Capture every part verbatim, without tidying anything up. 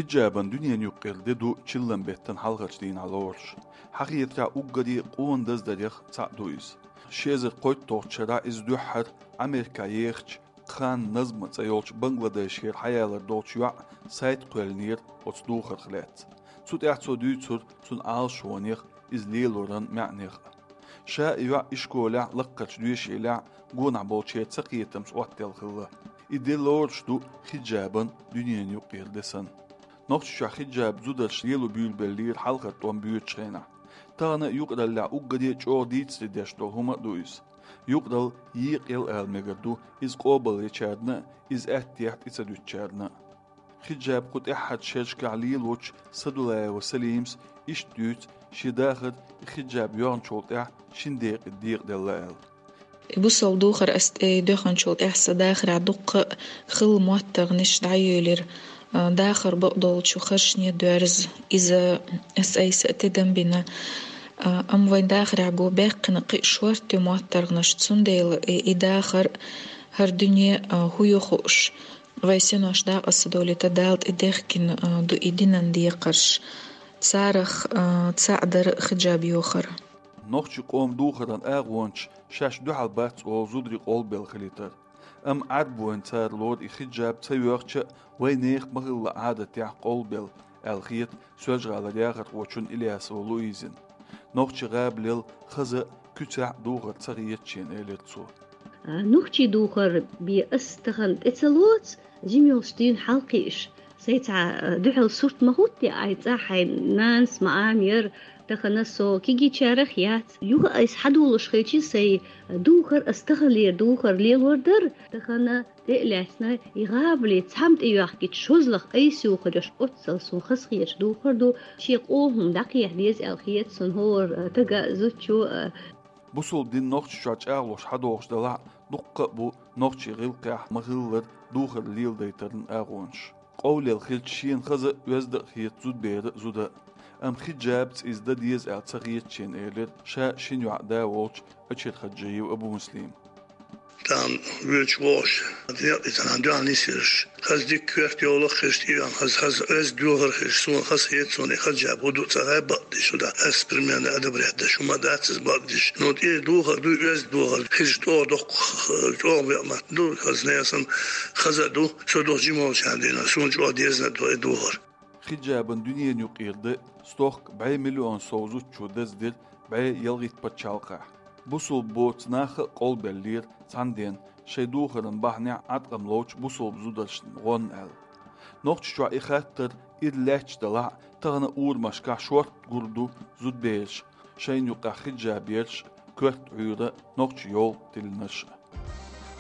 Хиджабан дуьненаюкъара де ду чиллан беттан хьалхарчу дийнахь лоруш. Хьахетарехь, уггаре къона даздарех цхьаъ ду иза. Ши эзар кхойтталгӀачу шарахь иза дуьххьара Америка ехачу Кхан Назма цӀе йолчу Бангладешера хьаялар долчу йоӀа сайт кхоьллинера оцу духарх лаьцна. Цу тӀехь цо дуьйцура цуьнан Ӏалашонех, иза лелоран маьӀнех а. Ша и йоӀ ишколехь, лаккхарчу доьшийлехь гонахь болчеран цакхетамца Ӏоттаелла хилла. И де лоруш ду хиджабан дуьненаюкъара де санна. Нохчийчохь хиджаб зударша лело буьйлабеллера хьалхара тӀом боьдучу хенахь. Тахана юкъараллехь уггаре а чӀогӀа дийцаре деш долу хӀума а ду иза. Юкъаралла екъаяла ала мегар ду иза къобалъечарна а, иза аьттехьа тӀе ца дуьтучарна а. Хиджаб кху тӀаьххьарчу шерашкахь лелочу Садулаева Салимас иштта дуьйцу шен дахар и хиджаб йоьхначул тӀаьхьа шина декъе декъаделла аьлла. И бусалба духар ас тӀе доьхначул тӀаьхьа сан дахарехь дуккха а хилла моттаргӀанаш дӀайоьллира. А, дахар бакъдолчу харшне доьрзу, иза ас айса а тидам бина. А, амма вайн дахарехь го баьккхина кхин а шорта ю моттаргӀанаш, цундела и, и дахар хӀара дуьне, а, хӀун ю хууш. Вай синош дакъа ца довлийта, Дала тӀедехкина, а, ду и динан декхарш. Царах, а, цхьаъ дара хиджаб йохар. Нохчийн къоман духаран агӀончаш шаьш дуьхьал бац олу зударий къобалбелла хилийтар. Амма Ӏаьрбойн цара лору и хиджаб ца йоьхча а, вайнехан ма-хиллара Ӏадатехь къобалбелла аьлла хета Соьлжа-ГӀалара яхархочун Ильясова Луизин. Нохчийн гӀабалел хаза а, куьцехь а духар ца хетачу хенахь, элира цо. А, нохчийн духар бен ас тахана тӀе ца лоцу, жима йолуш дийна хьалакхиъаш. Сайн цхьа, а, дуьхьал сурт ма хӀуттий, ай цӀахь хьайн нанас ма-Ӏамира, тахана со кегийчарах яц. Юха айса хьадолуш хилча, сайн духар ас таханлера духар лелор дара, тахана тӀе а лаьцна, и гӀабали цхьамма тӀе йоьхкича, шозлагӀа айса йохар йолуш оццул суна хазахеташ духар ду, шен къохьа хӀума дӀакхехьа деза аьлла хета суна хӀора, а, стага а, зудчо а. Бусалба дин Нохчийчохь чӀагӀлуш хьадогӀуш делахь а, дуккха а бу нохчийн гӀиллакхехь ма-хиллара духар леладайтаран агӀонаш. Къовлел хилча, шена хаза а, оьзда а хета зудберан а, зудан а. Амма хиджабца иза дан деза аьлла ца хетачу хенахь, элира ша шина йоӀан да волчу Очирхаджиев Абумуслима. Тахана воьдуш вогӀуш, декъий тахана дуьхьал нисъелларш. Хаза дика коьрта йовлакх хезаш тӀеоьхна, хаза, хаза оьзда духар хезаш, суна хазахета, суна и хиджаб хӀун ду а ца хаьа, бакъдеш хӀун дац. Ас примерно одобрять деш хӀума дац иза, бакъдеш. Ну, тӀе духар ду, оьзда духар хезаш чӀогӀа доккха, чӀогӀа бекъа маттана ду, хаза несан хаза а ду, со духу жима волчарна дийна, суна чӀогӀа дезна а ду и духар. Хиджабан дуьненаюкъара де стохка бӀе миллион сов зудчо даздира бӀе ялхитта пачхьалкхехь. Бусалба боцу наха а къобалбеллера цхьана ден, шайн духаран бахьанехь Ӏаткъам лоцучу бусалба зударшна гӀонна аьлла. Нохчийчохь и хаттар ира лаьтташ делахь а, тахана урамашкахь шортта гур ду зудбераш, шайна юккъехь хиджаб ерш а, коьрта Ӏуьйра нохчийн йовлакх тиллинарш а.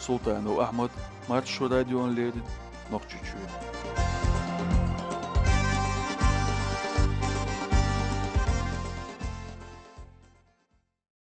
Султанов Ахьмад, Маршо радиона леррина, Нохчийчоь.